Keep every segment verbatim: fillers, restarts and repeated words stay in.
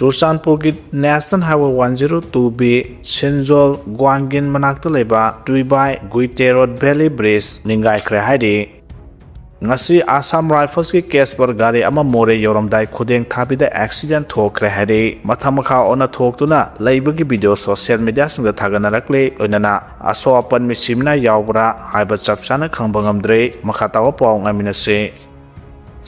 ꯆꯨꯔꯆꯥꯟꯄꯨꯔꯒꯤ National Highway one zero two B ꯁꯤꯟꯖꯣꯜ ꯒ꯭ꯋꯥꯟꯒꯤꯟ ꯃꯅꯥꯛꯇ ꯂꯩꯕ ꯇꯨꯏꯕꯥꯏ ꯒꯨꯏꯇꯦ ꯔꯣꯗ ꯚꯦꯂꯤ ꯕ꯭ꯔꯤꯖ ꯅꯤꯡꯒꯥꯏꯈ꯭ꯔꯦ ꯍꯥꯏꯔꯤ꯫ ꯉꯁꯤ ꯑꯁꯥꯝ ꯔꯥꯏꯐꯜꯁꯀꯤ ꯀꯦꯁꯄꯔ ꯒꯥꯔꯤ ꯑꯃ ꯃꯣꯔꯦ ꯌꯧꯔꯝꯗꯥꯏ ꯈꯨꯗꯦꯡ ꯊꯥꯕꯤꯗ ꯑꯦꯛꯁꯤꯗꯦꯟ ꯊꯣꯛꯈ꯭ꯔꯦ ꯍꯥꯏꯔꯤ꯫ ꯃꯊꯛ ꯃꯈꯥ ꯑꯣꯟꯅ ꯊꯣꯛꯇꯨꯅ ꯂꯩꯕꯒꯤ ꯚꯤꯗꯤꯑꯣ ꯁꯣꯁꯤꯌꯦꯜ ꯃꯤꯗꯤꯌꯥꯁꯤꯡꯗ ꯊꯥꯒꯠꯅꯔꯛꯂꯤ꯫ ꯂꯣꯏꯅꯅ ꯑꯁꯣꯛ ꯑꯄꯟ ꯃꯤꯁꯤꯝꯅ ꯌꯥꯎꯕ꯭ꯔꯥ ꯍꯥꯏꯕ ꯆꯞ ꯆꯥꯅ ꯈꯪꯕ ꯉꯝꯗ꯭ꯔꯤ꯫ ꯃꯈꯥ ꯇꯥꯕ ꯄꯥꯎ ꯉꯥꯏꯃꯤꯟꯅꯁꯤ꯫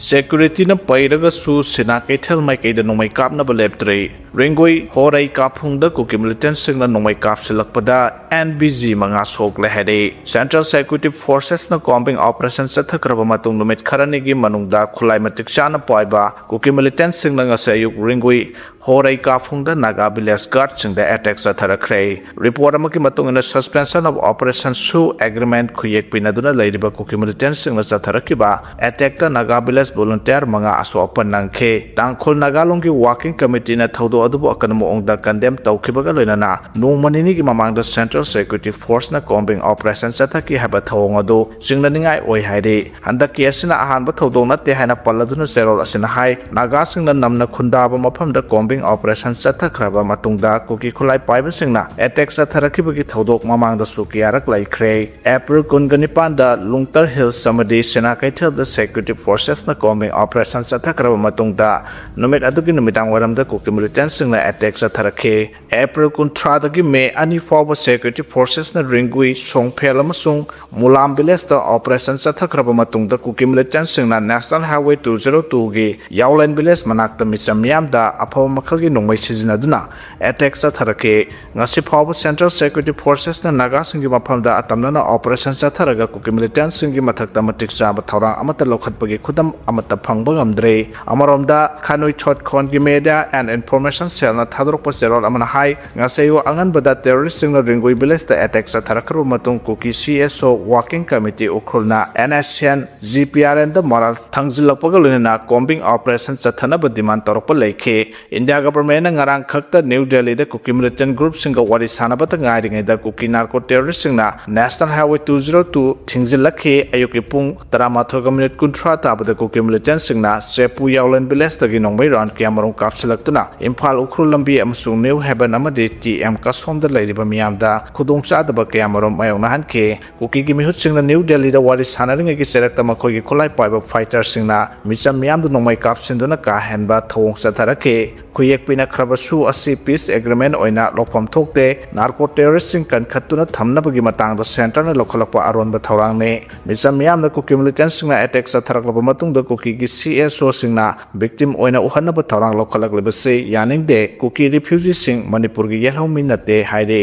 ꯁꯦꯀ꯭ꯌꯨꯔꯤꯇꯤꯅ ꯄꯩꯔꯒꯁꯨ ꯁꯤꯅꯥ ꯀꯩꯊꯦꯜ ꯃꯥꯏꯀꯩꯗ ꯅꯣꯡꯃꯩ ꯀꯥꯞꯅꯕ ꯂꯦꯞꯇ꯭ꯔꯤ꯫ ꯔꯤꯡꯒꯨꯏ ꯍꯣꯔꯩ ꯀꯥꯐꯨꯡꯗ ꯀꯨꯀꯤ ꯃꯤꯂꯤꯇꯦꯟꯁꯤꯡꯅ ꯅꯣꯡꯃꯩ ꯀꯥꯞꯁꯤꯜꯂꯛꯄꯗ ꯑꯦꯟ ꯕꯤ ꯖꯤ ꯃꯉꯥ ꯁꯣꯛꯂꯦ ꯍꯥꯏꯔꯤ꯫ Central Security Forcesꯅ combing operation ꯆꯠꯊꯈ꯭ꯔꯕ ꯃꯇꯨꯡ ꯅꯨꯃꯤꯠ ꯈꯔꯅꯤꯒꯤ ꯃꯅꯨꯡꯗ ꯈꯨꯠꯂꯥꯏ ꯃꯇꯤꯛ ꯆꯥꯅ ꯄꯥꯏꯕ ꯀꯨꯀꯤ ꯃꯤꯂꯤꯇꯦꯟꯁꯤꯡꯅ ꯉꯁꯤ ꯑꯌꯨꯛ ꯔꯤꯡꯒꯨꯏ ꯍꯣꯔꯩ ꯀꯥꯐꯨꯡꯗ ꯅꯥꯒꯥ ꯚꯤꯂꯦꯖ ꯒꯥꯔꯗꯁꯤꯡꯗ ꯑꯦꯇꯦꯛ ꯆꯠꯊꯔꯛꯈ꯭ꯔꯦ꯫ ꯔꯤꯄꯣꯔꯠ ꯑꯃꯒꯤ ꯃꯇꯨꯡ ꯏꯟꯅ, Suspension of Operation ꯁꯨ ꯑꯦꯒ꯭ꯔꯤꯃꯦꯟ ꯈꯨꯌꯦꯛ ꯄꯤꯅꯗꯨꯅ ꯂꯩꯔꯤꯕ ꯀꯨꯀꯤ ꯃꯤꯂꯤꯇꯦꯟꯁꯤꯡꯅ ꯆꯠꯊꯔꯛꯈꯤꯕ ꯑꯦꯇꯦꯛꯇ ꯅꯥꯒꯥ ꯚꯤꯂꯦꯖ ꯚꯣꯂꯨꯟꯇꯤꯌꯔ ꯃꯉꯥ ꯑꯁꯣꯛ ꯑꯄꯟ ꯅꯪꯈꯤ꯫ ꯇꯥꯡꯈꯨꯜ ꯅꯥꯒꯥ ꯂꯣꯟꯒꯤ ꯋꯥꯔꯀꯤꯡ ꯀꯃꯤꯇꯤꯅ ꯊꯧꯗꯣꯛ ꯑꯗꯨꯕꯨ ꯑꯀꯟꯕ ꯃꯑꯣꯡꯗ ꯀꯟꯗꯦꯝ ꯇꯧꯈꯤꯕꯒ ꯂꯣꯏꯅꯅ ꯅꯣꯡꯃ ꯅꯤꯅꯤꯒꯤ ꯃꯃꯥꯡꯗ Central Security Forceꯅ combing operation ꯆꯠꯊꯈꯤ ꯍꯥꯏꯕ ꯊꯧꯑꯣꯡ ꯑꯗꯨ ꯆꯤꯡꯅꯅꯤꯡꯉꯥꯏ ꯑꯣꯏ ꯍꯥꯏꯔꯤ꯫ ꯍꯟꯗꯛꯀꯤ ꯑꯁꯤꯅ ꯑꯍꯥꯟꯕ ꯊꯧꯗꯣꯛ ꯅꯠꯇꯦ ꯍꯥꯏꯅ ꯄꯜꯂꯗꯨꯅ ꯆꯦꯔꯣꯜ ꯑꯁꯤꯅ ꯍꯥꯏ, ꯅꯥꯒꯥꯁꯤꯡꯅ ꯅꯝꯅ ꯈꯨꯟꯗꯥꯕ ꯃꯐꯝꯗ combing operation ꯆꯠꯊꯈ꯭ꯔꯕ ꯃꯇꯨꯡꯗ ꯀꯨꯀꯤ ꯈꯨꯠꯂꯥꯏ ꯄꯥꯏꯕꯁꯤꯡꯅ ꯑꯦꯇꯦꯛ ꯆꯠꯊꯔꯛꯈꯤꯕꯒꯤ ꯊꯧꯗꯣꯛ ꯃꯃꯥꯡꯗꯁꯨ ꯀꯌꯥꯔꯛ ꯂꯩꯈ꯭ꯔꯦ꯫ ꯑꯦꯄ꯭ꯔꯤꯜ ꯀꯨꯟꯒ ꯅꯤꯄꯥꯟꯗ ꯂꯨꯡꯇꯔ ꯍꯤꯜꯁ ꯑꯃꯗꯤ ꯁꯤꯅꯥ ꯀꯩꯊꯦꯜꯗ Security Forcesꯅ combing operation ꯆꯠꯊꯈ꯭ꯔꯕ ꯃꯇꯨꯡꯗ ꯅꯨꯃꯤꯠ ꯑꯗꯨꯒꯤ ꯅꯨꯃꯤꯗꯥꯡ ꯋꯥꯏꯔꯝꯗ ꯀꯨꯀꯤ ꯃꯤꯂꯤꯇꯦꯟꯁꯤꯡꯅ ꯑꯦꯇꯦꯛ ꯆꯠꯊꯔꯛꯈꯤ꯫ ꯑꯦꯄ꯭ꯔꯤꯜ ꯀꯨꯟꯊ꯭ꯔꯥꯗꯒꯤ ꯃꯦ ꯑꯅꯤ ꯐꯥꯎꯕ Security Forcesꯅ ꯔꯤꯡꯒꯨꯏ, ꯁꯣꯡꯐꯦꯜ ꯑꯃꯁꯨꯡ ꯃꯨꯂꯥꯝ ꯚꯤꯂꯦꯖꯇ operation ꯆꯠꯊꯈ꯭ꯔꯕ ꯃꯇꯨꯡꯗ ꯀꯨꯀꯤ ꯃꯤꯂꯤꯇꯦꯟꯁꯤꯡꯅ National Highway two zero twoꯒꯤ ꯌꯥꯎꯂꯦꯟ ꯚꯤꯂꯦꯖ ꯃꯅꯥꯛꯇ ꯃꯤꯆꯝ ꯃꯤꯌꯥꯝꯗ ꯑꯐꯕ ꯃꯈꯜꯒꯤ ꯅꯣꯡꯃꯩ ꯁꯤꯖꯤꯟꯅꯗꯨꯅ ꯑꯦꯇꯦꯛ ꯆꯠꯊꯔꯛꯈꯤ꯫ ꯉꯁꯤ ꯐꯥꯎꯕ Central Security Forcesꯅ ꯅꯥꯒꯥꯁꯤꯡꯒꯤ ꯃꯐꯝꯗ ꯑꯇꯝꯅꯅ operation ꯆꯠꯊꯔꯒ ꯀꯨꯀꯤ ꯃꯤꯂꯤꯇꯦꯟꯁꯤꯡꯒꯤ ꯃꯊꯛꯇ ꯃꯇꯤꯛ ꯆꯥꯕ ꯊꯧꯔꯥꯡ ꯑꯃꯠꯇ ꯂꯧꯈꯠꯄꯒꯤ ꯈꯨꯗꯝ ꯑꯃꯠꯇ ꯐꯪꯕ ꯉꯝꯗ꯭ꯔꯤ꯫ ꯑꯃꯔꯣꯝꯗ, ꯈꯥꯅꯨꯏ ꯊꯣꯠꯈꯣꯟꯒꯤ Media and Information ꯁꯦꯜꯅ ꯊꯥꯗꯣꯔꯛꯄ ꯆꯦꯔꯣꯜ ꯑꯃꯅ ꯍꯥꯏ, ꯉꯁꯥꯏ ꯑꯌꯨꯛ ꯑꯉꯟꯕꯗ ꯇꯦꯔꯣꯔꯤꯁꯁꯤꯡꯅ ꯔꯤꯡꯒꯨꯏ ꯚꯤꯂꯦꯖꯇ ꯑꯦꯇꯦꯛ ꯆꯠꯊꯔꯛꯈ꯭ꯔꯕ ꯃꯇꯨꯡ ꯀꯨꯀꯤ C S O working committee ꯎꯈ꯭ꯔꯨꯜꯅ N S N G P R and moral ꯊꯥꯡꯖꯤꯜꯂꯛꯄꯒ ꯂꯣꯏꯅꯅ ꯀꯣꯝꯕꯤꯡ ꯑꯣꯄꯔꯦꯁꯟ ꯆꯠꯊꯅꯕ ꯗꯤꯃꯥꯟ ꯇꯧꯔꯛꯄ ꯂꯩꯈꯤ꯫ ꯏꯟꯗꯤꯌꯥ ꯒꯚꯔꯟꯃꯦꯟꯠꯅ ꯉꯔꯥꯡ ꯈꯛꯇ ꯅ꯭ꯌꯨ ꯗꯦꯜꯂꯤꯗ ꯀꯨꯀꯤ ꯃꯤꯂꯤꯇꯦꯟꯠ ꯒ꯭ꯔꯨꯞꯁꯤꯡꯒ ꯋꯥꯔꯤ ꯁꯥꯟꯅꯕꯇ ꯉꯥꯏꯔꯤꯉꯩꯗ ꯀꯨꯀꯤ ꯅꯥꯔꯀꯣ ꯇꯦꯔꯣꯔꯤꯁꯁꯤꯡꯅ national highway two zero two ꯊꯤꯡꯖꯤꯜꯂꯛꯈꯤ꯫ ꯑꯌꯨꯛꯀꯤ ꯄꯨꯡ ꯇꯔꯥꯃꯥꯊꯣꯏꯒ ꯃꯤꯅꯤꯠ ꯀꯨꯟꯊ꯭ꯔꯥ ꯇꯥꯕꯗ ꯀꯨꯀꯤ ꯃꯤꯂꯤꯇꯦꯟꯠꯁꯤꯡꯅ ꯆꯦꯄꯨ ꯌꯥꯎꯂꯦꯟ ꯚꯤꯂꯦꯖꯇꯒꯤ ꯅꯣꯡꯃꯩ ꯔꯥꯎꯟ ꯀꯌꯥꯃꯔꯨꯝ ꯀꯥꯞꯁꯤꯜꯂꯛꯇꯨꯅ ꯏꯝꯐꯥꯜ ꯎꯈ꯭ꯔꯨꯜ ꯂꯝꯕꯤ ꯑꯃꯁꯨꯡ ꯅ꯭ꯌꯨ ꯍꯦꯕꯟ ꯑꯃꯗꯤ ꯇꯤ ꯑꯦꯝ ꯀꯁꯣꯝꯗ ꯂꯩꯔꯤꯕ ꯃꯤꯌꯥꯝꯗ ꯈꯨꯗꯣꯡꯆꯥꯗꯕ ꯀꯌꯥꯃꯔꯨꯝ ꯃꯥꯌꯣꯛꯅꯍꯟꯈꯤ꯫ ꯀꯨꯀꯤꯒꯤ ꯃꯤꯍꯨꯠꯁꯤꯡꯅ ꯅ꯭ꯌꯨ ꯗꯦꯜꯂꯤꯗ ꯋꯥꯔꯤ ꯁꯥꯟꯅꯔꯤꯉꯩꯒꯤ ꯆꯩꯔꯛꯇ ꯃꯈꯣꯏꯒꯤ ꯈꯨꯠꯂꯥꯏ ꯄꯥꯏꯕ ꯐꯥꯏꯇꯔꯁꯤꯡꯅ ꯃꯤꯆꯝ ꯃꯤꯌꯥꯝꯗ ꯅꯣꯡꯃꯩ ꯀꯥꯞꯁꯤꯟꯗꯨꯅ ꯀꯥ ꯍꯦꯟꯕ ꯊꯧꯑꯣꯡ ꯆꯠꯊꯔꯛꯈꯤ꯫ ꯈꯨꯌꯦꯛ ꯄꯤꯅꯈ꯭ꯔꯕꯁꯨ ꯑꯁꯤ ꯄꯤꯁ ꯑꯦꯒ꯭ꯔꯤꯃꯦꯟꯠ ꯑꯣꯏꯅ ꯂꯧꯐꯝ ꯊꯣꯛꯇꯦ, ꯅꯥꯔꯀꯣ ꯇꯦꯔꯣꯔꯤꯁꯁꯤꯡ ꯀꯟꯈꯠꯇꯨꯅ ꯊꯝꯅꯕꯒꯤ ꯃꯇꯥꯡꯗ ꯁꯦꯟꯇꯔꯅ ꯂꯧꯈꯠꯂꯛꯄ ꯑꯔꯣꯟꯕ ꯊꯧꯔꯥꯡꯅꯤ꯫ ꯃꯤꯆꯝ ꯃꯤꯌꯥꯝꯅ ꯀꯨꯀꯤ ꯃꯤꯂꯤꯇꯦꯟꯠꯁꯤꯡꯅ ꯑꯦꯇꯦꯛ ꯆꯠꯊꯔꯛꯂꯕ ꯃꯇꯨꯡꯗ ꯀꯨꯀꯤꯒꯤ ꯁꯤ ꯑꯦꯁ ꯑꯣꯁꯤꯡꯅ ꯚꯤꯛꯇꯤꯝ ꯑꯣꯏꯅ ꯎꯍꯟꯅꯕ ꯊꯧꯔꯥꯡ ꯂꯧꯈꯠꯂꯛꯂꯤꯕꯁꯤ ꯌꯥꯅꯤꯡꯗꯦ꯫ ꯀꯨꯀꯤ ꯔꯤꯐ꯭ꯌꯨꯖꯤꯁꯤꯡ ꯃꯅꯤꯄꯨꯔꯒꯤ ꯌꯦꯜꯍꯧꯃꯤ ꯅꯠꯇꯦ ꯍꯥꯏꯔꯤ꯫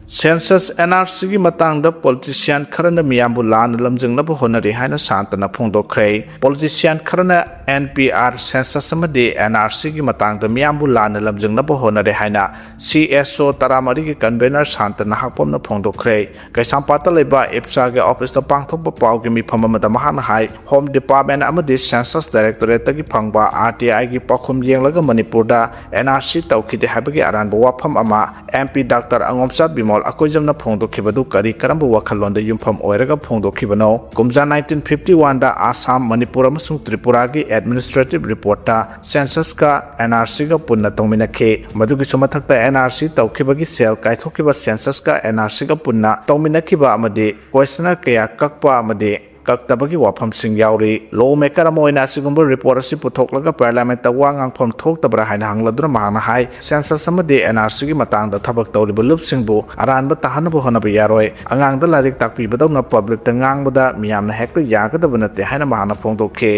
ꯁꯦꯟꯁꯁ ꯑꯦꯟ ꯑꯥꯔ ꯁꯤꯒꯤ ꯃꯇꯥꯡꯗ ꯄꯣꯂꯤꯇꯤꯁꯤꯌꯥꯟ ꯈꯔꯅ ꯃꯤꯌꯥꯝꯕꯨ ꯂꯥꯟꯅ ꯂꯝꯖꯤꯡꯅꯕ ꯍꯣꯠꯅꯔꯤ ꯍꯥꯏꯅ ꯁꯥꯟꯇꯅ ꯐꯣꯡꯗꯣꯛꯈ꯭ꯔꯦ꯫ ꯄꯣꯂꯤꯇꯤꯁꯤꯌꯥꯟ ꯈꯔꯅ ꯑꯦꯟ ꯄꯤ ꯑꯥꯔ ꯁꯦꯟꯁꯁ ꯑꯃꯗꯤ ꯑꯦꯟ ꯑꯥꯔ ꯁꯤꯒꯤ ꯃꯇꯥꯡꯗ ꯃꯤꯌꯥꯝꯕꯨ ꯂꯥꯟꯅ ꯂꯝꯖꯤꯡꯅꯕ ꯍꯣꯠꯅꯔꯤ ꯍꯥꯏꯅ ꯁꯤ ꯑꯦꯁ ꯑꯣ ꯇꯔꯥꯃꯔꯤꯒꯤ ꯀꯟꯚꯦꯅꯔ ꯁꯥꯟꯇ ꯅꯍꯥꯛꯄꯝꯅ ꯐꯣꯡꯗꯣꯛꯈ꯭ꯔꯦ꯫ ꯀꯩꯁꯥꯝꯄꯥꯠꯇ ꯂꯩꯕ ꯏꯞꯁꯥꯒꯤ ꯑꯣꯐꯤꯁꯇ ꯄꯥꯡꯊꯣꯛꯄ ꯄꯥꯎꯒꯤ ꯃꯤꯐꯝ ꯑꯃꯗ ꯃꯍꯥꯛꯅ ꯍꯥꯏ, ꯍꯣꯝ ꯗꯤꯄꯥꯔꯠꯃꯦꯟꯠ ꯑꯃꯗꯤ ꯁꯦꯟꯁꯁ ꯗꯥꯏꯔꯦꯛꯇꯣꯔꯦꯠꯇꯒꯤ ꯐꯪꯕ ꯑꯥꯔ ꯇꯤ ꯑꯥꯏꯒꯤ ꯄꯥꯎꯈꯨꯝ ꯌꯦꯡꯂꯒ ꯃꯅꯤꯄꯨꯔꯗ ꯑꯦꯟ ꯑꯥꯔ ꯁꯤ ꯇꯧꯈꯤꯗꯦ ꯍꯥꯏꯕꯒꯤ ꯑꯔꯥꯟꯕ ꯋꯥꯐꯝ ꯑꯃ ꯑꯦꯝ ꯄꯤ ꯗꯥꯛꯇꯔ ꯑꯉꯣꯝꯆꯥ ꯕꯤꯃꯣꯜ ꯑꯀꯣꯏꯖꯝꯅ ꯐꯣꯡꯗꯣꯛꯈꯤꯕꯗꯨ ꯀꯔꯤ ꯀꯔꯝꯕ ꯋꯥꯈꯜꯂꯣꯟꯗ ꯌꯨꯝꯐꯝ ꯑꯣꯏꯔꯒ ꯐꯣꯡꯗꯣꯛꯈꯤꯕꯅꯣ? ꯀꯨꯝꯖꯥ ꯅꯥꯏꯟꯇꯤꯟ ꯐꯤꯐꯇꯤ ꯋꯥꯟꯗ ꯑꯁꯥꯝ, ꯃꯅꯤꯄꯨꯔ ꯑꯃꯁꯨꯡ ꯇ꯭ꯔꯤꯄꯨꯔꯥꯒꯤ ꯑꯦꯗꯃꯤꯅꯤꯁꯇ꯭ꯔꯦꯇꯤꯚ ꯔꯤꯄꯣꯔꯠꯇ ꯁꯦꯟꯁꯁꯀ ꯑꯦꯟ ꯑꯥꯔ ꯁꯤꯒ ꯄꯨꯟꯅ ꯇꯧꯃꯤꯟꯅꯈꯤ꯫ ꯃꯗꯨꯒꯤꯁꯨ ꯃꯊꯛꯇ ꯑꯦꯟ ꯑꯥꯔ ꯁꯤ ꯇꯧꯈꯤꯕꯒꯤ ꯁꯦꯜ ꯀꯥꯏꯊꯣꯛꯈꯤꯕ ꯁꯦꯟꯁꯁꯀ ꯑꯦꯟ ꯑꯥꯔ ꯁꯤꯒ ꯄꯨꯟꯅ ꯇꯧꯃꯤꯟꯅꯈꯤꯕ ꯑꯃꯗꯤ ꯀꯣꯏꯁꯅꯔ ꯀꯌꯥ ꯀꯛꯄ ꯑꯃꯗꯤ ꯀꯛꯇꯕꯒꯤ ꯋꯥꯐꯝꯁꯤꯡ ꯌꯥꯎꯔꯤ꯫ ꯂꯣ ꯃꯦꯀꯔ ꯑꯃ ꯑꯣꯏꯅ ꯑꯁꯤꯒꯨꯝꯕ ꯔꯤꯄꯣꯔꯠ ꯑꯁꯤ ꯄꯨꯊꯣꯛꯂꯒ ꯄꯥꯔꯂꯤꯌꯥꯃꯦꯟꯠꯇ ꯋꯥ ꯉꯥꯡꯐꯝ ꯊꯣꯛꯇꯕ꯭ꯔꯥ ꯍꯥꯏꯅ ꯍꯪꯂꯗꯨꯅ ꯃꯍꯥꯛꯅ ꯍꯥꯏ, ꯁꯦꯟꯁꯁ ꯑꯃꯗꯤ ꯑꯦꯟ ꯑꯥꯔ ꯁꯤꯒꯤ ꯃꯇꯥꯡꯗ ꯊꯕꯛ ꯇꯧꯔꯤꯕ ꯂꯨꯞꯁꯤꯡꯕꯨ ꯑꯔꯥꯟꯕ ꯇꯥꯍꯟꯅꯕ ꯍꯣꯠꯅꯕ ꯌꯥꯔꯣꯏ꯫ ꯑꯉꯥꯡꯗ ꯂꯥꯏꯔꯤꯛ ꯇꯥꯛꯄꯤꯕꯗꯧꯅ ꯄꯕ꯭ꯂꯤꯛꯇ ꯉꯥꯡꯕꯗ ꯃꯤꯌꯥꯝꯅ ꯍꯦꯛꯇ ꯌꯥꯒꯗꯕ ꯅꯠꯇꯦ ꯍꯥꯏꯅ ꯃꯍꯥꯛꯅ ꯐꯣꯡꯗꯣꯛꯈꯤ꯫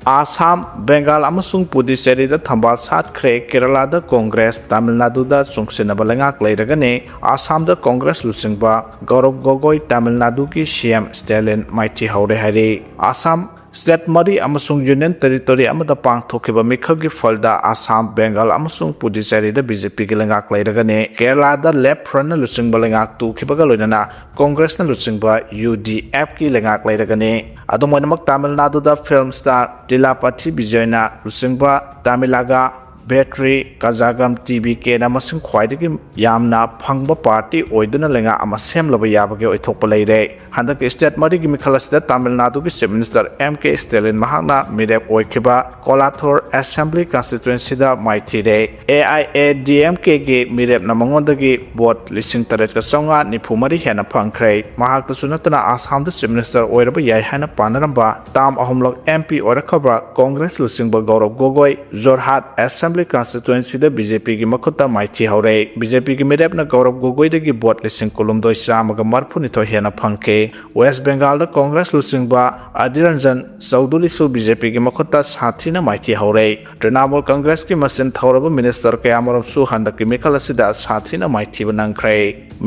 ꯑꯥꯁꯥꯝ, ꯕꯦꯡꯒꯥꯜ ꯑꯃꯁꯨꯡ ꯄꯨꯗꯨꯆꯦꯔꯤꯗ ꯊꯝꯕꯥꯜ ꯁꯥꯠꯈ꯭ꯔꯦ꯫ ꯀꯦꯔꯂꯥꯗ ꯀꯣꯡꯒ꯭ꯔꯦꯁ, ꯇꯥꯃꯤꯜ ꯅꯥꯗꯨꯗ ꯆꯨꯡꯁꯤꯟꯅꯕ ꯂꯩꯉꯥꯛ ꯂꯩꯔꯒꯅꯤ꯫ ꯑꯥꯁꯥꯝꯗ ꯀꯣꯡꯒ꯭ꯔꯦꯁ ꯂꯨꯆꯤꯡꯕ ꯒꯧꯔꯕ ꯒꯣꯒꯣꯏ ꯇꯥꯃꯤꯜ ꯅꯥꯗꯨꯒꯤ ꯁꯤ ꯑꯦꯝ ꯁ꯭ꯇꯦꯂꯤꯟ ꯃꯥꯏꯊꯤ ꯍꯧꯔꯦ ꯍꯥꯏꯔꯤ꯫ ꯑꯥꯁꯥꯝ ꯁ꯭ꯇꯦꯠ ꯃꯔꯤ ꯑꯃꯁꯨꯡ ꯌꯨꯅꯤꯌꯟ ꯇꯦꯔꯤꯇꯣꯔꯤ ꯑꯃꯗ ꯄꯥꯡꯊꯣꯛꯈꯤꯕ ꯃꯤꯈꯜꯒꯤ ꯐꯜꯗ ꯑꯁꯥꯝ, ꯕꯦꯡꯒꯥꯜ ꯑꯃꯁꯨꯡ ꯄꯨꯗꯨꯆꯦꯔꯤꯗ ꯕꯤ ꯖꯦ ꯄꯤꯒꯤ ꯂꯩꯉꯥꯛ ꯂꯩꯔꯒꯅꯤ꯫ ꯀꯦꯔꯂꯥꯗ ꯂꯦꯐ ꯐ꯭ꯔꯟꯠꯅ ꯂꯨꯆꯤꯡꯕ ꯂꯩꯉꯥꯛ ꯇꯨꯈꯤꯕꯒ ꯂꯣꯏꯅꯅ ꯀꯣꯡꯒ꯭ꯔꯦꯁꯅ ꯂꯨꯆꯤꯡꯕ ꯌꯨ ꯗꯤ ꯑꯦꯐꯀꯤ ꯂꯩꯉꯥꯛ ꯂꯩꯔꯒꯅꯤ꯫ ꯑꯗꯨꯝ ꯑꯣꯏꯅꯃꯛ, ꯇꯥꯃꯤꯜ ꯅꯥꯗꯨꯗ ꯐꯤꯜꯝ ꯁ꯭ꯇꯥꯔ ꯇꯤꯂꯥꯄꯥꯊꯤ ꯕꯤꯖꯣꯏꯅ ꯂꯨꯆꯤꯡꯕ ꯇꯥꯃꯤꯂꯥꯒ ꯕꯦꯇ꯭ꯔꯤ ꯀꯖꯥꯒꯝ ꯇꯤ ꯕꯤ ꯀꯦꯅ ꯃꯁꯤꯡ ꯈ꯭ꯋꯥꯏꯗꯒꯤ ꯌꯥꯝꯅ ꯐꯪꯕ ꯄꯥꯔꯇꯤ ꯑꯣꯏꯗꯨꯅ ꯂꯩꯉꯥꯛ ꯑꯃ ꯁꯦꯝꯂꯕ ꯌꯥꯕꯒꯤ ꯑꯣꯏꯊꯣꯛꯄ ꯂꯩꯔꯦ꯫ ꯍꯟꯗꯛꯀꯤ ꯁ꯭ꯇꯦꯠ ꯃꯔꯤꯒꯤ ꯃꯤꯈꯜ ꯑꯁꯤꯗ ꯇꯥꯃꯤꯜ ꯅꯥꯗꯨꯒꯤ ꯆꯤꯐ ꯃꯤꯅꯤꯁꯇꯔ ꯑꯦꯝ ꯀꯦ ꯁ꯭ꯇꯦꯂꯤꯟ ꯃꯍꯥꯛꯅ ꯃꯤꯔꯦꯞ ꯑꯣꯏꯈꯤꯕ ꯀꯣꯂꯥꯊꯣꯔ assembly ꯀꯟꯁꯇꯤꯇ꯭ꯋꯦꯟꯁꯤꯗ ꯃꯥꯏꯊꯤꯔꯦ꯫ A I A D M ꯀꯦꯒꯤ ꯃꯤꯔꯦꯞꯅ ꯃꯉꯣꯟꯗꯒꯤ ꯚꯣꯠ ꯂꯤꯁꯤꯡ ꯇꯔꯦꯠꯀ ꯆꯥꯝꯃꯉꯥ ꯅꯤꯐꯨ ꯃꯔꯤ ꯍꯦꯟꯅ ꯐꯪꯈ꯭ꯔꯦ꯫ ꯃꯍꯥꯛꯇꯁꯨ ꯅꯠꯇꯅ ꯑꯁꯥꯝꯗ ꯆꯤꯐ ꯃꯤꯅꯤꯁꯇꯔ ꯑꯣꯏꯔꯕ ꯌꯥꯏ ꯍꯥꯏꯅ ꯄꯥꯅꯔꯝꯕ ꯇꯥꯝ ꯑꯍꯨꯝꯂꯛ ꯑꯦꯝ ꯄꯤ ꯑꯣꯏꯔꯛꯈ꯭ꯔꯕ ꯀꯣꯡꯒ꯭ꯔꯦꯁ ꯂꯨꯆꯤꯡꯕ ꯒꯧꯔꯕ ꯒꯣꯒꯣꯏ ꯖꯣꯔꯍꯥꯠ ꯑꯦꯁꯦꯝꯕ꯭ꯂꯤ ꯀꯟꯁꯇꯤꯇ꯭ꯋꯦꯟꯁꯤꯗ ꯕꯤ ꯖꯦ ꯄꯤꯒꯤ ꯃꯈꯨꯠꯇ ꯃꯥꯏꯊꯤꯍꯧꯔꯦ꯫ ꯕꯤ ꯖꯦ ꯄꯤꯒꯤ ꯃꯤꯔꯦꯞꯅ ꯒꯧꯔꯕ ꯒꯣꯒꯣꯏꯗꯒꯤ ꯚꯣꯠ ꯂꯤꯁꯤꯡ ꯀꯨꯟꯍꯨꯝꯗꯣꯏ ꯆꯥꯝꯃꯒ ꯃꯔꯤꯐꯨꯅꯤꯊꯣꯏ ꯍꯦꯟꯅ ꯐꯪꯈꯤ꯫ ꯋꯦꯁ ꯕꯦꯡꯒꯥꯜꯗ ꯀꯣꯡꯒ꯭ꯔꯦꯁ ꯂꯨꯆꯤꯡꯕ ꯑꯙꯤꯔ ꯔꯟꯖꯟ ꯆꯧꯙꯨꯔꯤꯁꯨ ꯕꯤ ꯖꯦ ꯄꯤꯒꯤ ꯃꯈꯨꯠꯇ ꯁꯥꯊꯤꯅ ꯃꯥꯏꯊꯤꯍꯧꯔꯦ꯫ ꯇ꯭ꯔꯤꯅꯥꯃꯨꯜ ꯀꯪꯒ꯭ꯔꯦꯁꯀꯤ ꯃꯆꯤꯟ ꯊꯧꯔꯕ ꯃꯤꯅꯤꯁꯇꯔ ꯀꯌꯥꯃꯔꯨꯝꯁꯨ ꯍꯟꯗꯛꯀꯤ ꯃꯤꯈꯜ ꯑꯁꯤꯗ ꯁꯥꯊꯤꯅ ꯃꯥꯏꯊꯤꯕ ꯅꯪꯈ꯭ꯔꯦ꯫